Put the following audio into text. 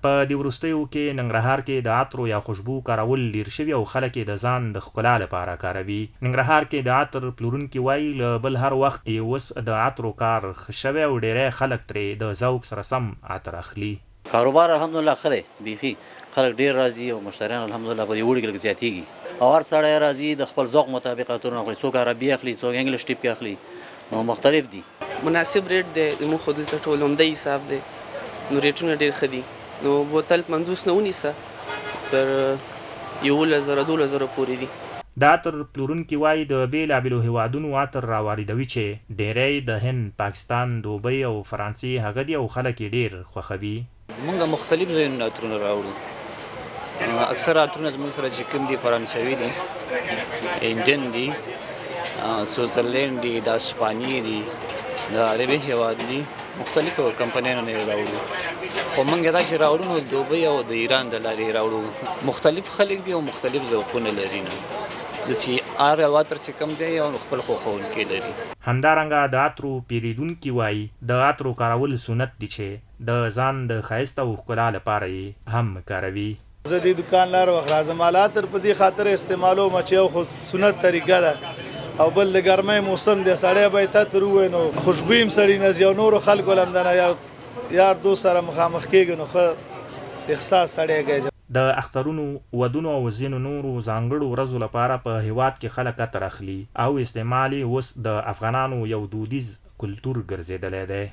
په دې وروستیو کې ننګرهار کې د عطرو یا خوشبو کارول ډېر شوي او خلک یې د ځان د ښکلا لپاره کاروي. ننګرهار کې د عطر پلورونکي وايي، له بل هر وخت یې اوس د عطرو کار ښه شوی او ډېری خلک ترې د ذوق سره سم عطر اخلي. کاروبار الحمدالله ښه دی، بیخي خلک ډېر راځي او مشتریان الحمدالله په دې اوړي کې لږ زیاتېږي او هر سړی راځي د خپل ذوق مطابق عطرونه اخلي، څوک عربي اخلي، څوک انګلش ټیپ کې اخلي، نو مختلف دي. مناسب ریټ دی زموږ خو دلته ټول همدی حساب دی نو ریټونه ډیر ښه دي نو بوتل 50 نه ونیسه تر 11 زره 12 زره پورې دي. د عطر پلورونکي وايي، د بېلابېلو هېوادونو عطر راواردوي چې ډېری یې د هند، پاکستان، دوبۍ او فرانسې هغه دي او خلک یې ډېر خوښوي. مونږ مختلف ځایونو نه عطرونه راوړو، اکثره عطرونه زموږ سره چې کوم دي فرانسوي دي، انډین دي، سویټزرلینډ دي، د اسپانیې دي، د عربي هیواد دي، مختلفو کمپنیانو نه راوړو. خو مونږ دا چې راوړو نو دوبۍ او د ایران د لارې راوړو. مختلف خلک دي او مختلف ذوقونه لري، نو داسې هر یو عطر چې کوم دی او خپل خوښوونکي لري. همدارنګه د عطرو پېرېدونکي وايي، د عطرو کارول سنت دي چې د ځان د ښایست او ښکلا لپاره یې هم کاروي. زه دې دوکان له هر وخت راځم، له عطر په دې خاطر استعمالوم چې یو خو سنت طریقه ده او بل د ګرمۍ موسم دی، سړی باید عطر ووهي نو خوشبویي هم سړي نه ځي او نورو خلکو له هم دنه یو یار دوست سره مخامخ کېږي نو ښه احساس سړی کوي. د اخترونو، ودونو او ځینو نورو ځانګړو ورځو لپاره په هېواد کې خلک عطر اخلي او استعمال یې اوس د افغانانو یو دودیز کلتور ګرځېدلی دی.